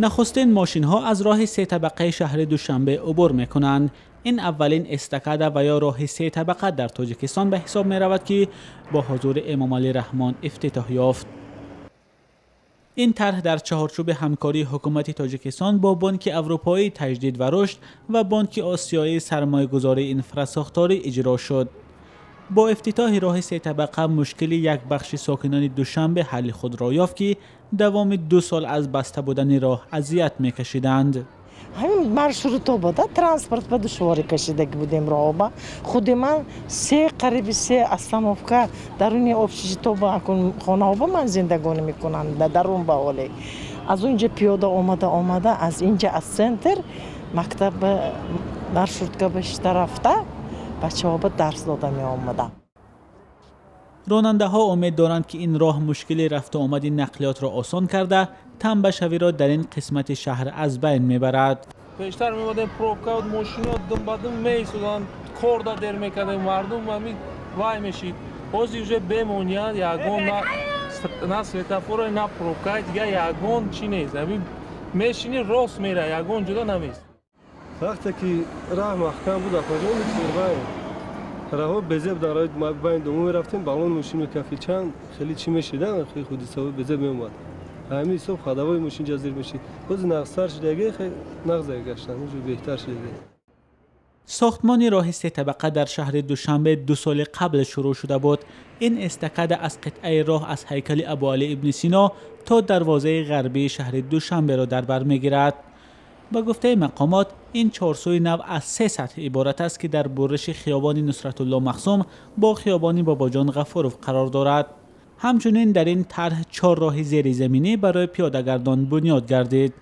Нахустин мошинҳо аз роҳи сетабақаи шаҳри Душанбе убур мекунанд. Ин аввалин эстакада ва ё роҳи сетабақа дар Тоҷикистон ба ҳисоб меравад, ки бо ҳузури Эмомалӣ Раҳмон ифтитоҳ ёфт. Ин тарҳ дар чаҳорчӯби ҳамкории ҳукумати Тоҷикистон бо Бонки Аврупоии Таҷдид ва Рушд ва Бонки Осиёии Сармоягузории инфрасохторӣ иҷро шуд. Бо ифтитоҳи роҳи сетабақа мушкили як бахши сокинони Душанбе ҳалли худро ёфт, ки давоми 2 сол аз баста будани роҳ азият мекашиданд. Ҳамин маршрутҳо буда, транспорт ба душворӣ кашидаги будем роҳба. Худи ман се қариби се остановка даруни общежито ба хонаҳо ба ман зиндагонӣ мекунам, дарун ба ҳоле. Аз он ҷа пиёда омада омада, аз инҷа аз центр мактаб маршрутка ба шита рафта, бачаҳо ба дарс дода меомадам. Ронандаҳо умед доранд, ки ин роҳ мушкили рафту омади нақлиётро осон карда, тамбашавиро дар ин қисмати шаҳр аз байн мебарад. Пештар меомадем, пробка буд, мошино думбадум меистоданд, корда дер мекардем, мардум ҳамин вай мешид. Ҳозир уже бемоният, ягон на светофора, на пробка, дигар ягон чӣ нест. Ҳамин мешини, рост мера, ягон ҷуда намест. Вақте ки раҳ маҳкам буд, апаҷон, вай раҳо безеб дар байни дому мерафтем, балон мошин мекафид, чанд хеле чӣ мешида, хеле ҳодисаҳо безеб меомад. Ҳамин ҳисоб ходовой мошин ҷазир мешид. Бози нағзтар шудаги, нағз гаштан, уже беҳтар шудаги. Сохтмони роҳи сетабақа дар шаҳри Душанбе 2 соли қабл шурӯъ шуда буд. Ин эстакада аз қитъаи роҳ аз ҳайкали Абуалӣ ибни Сино то дарвозаи ғарбии шаҳри Душанберо дар бар мегирад. Ба гуфтаи мақомот, ин чорсӯи нав аз 3 сатҳ иборат аст, ки дар буриши хиёбони Нусратулло Махсум бо хиёбони Бобоҷон Ғафуров қарор дорад. Ҳамчунин дар ин тарҳ 4 роҳи зеризаминӣ барои пиёдагардон бунёд гардид.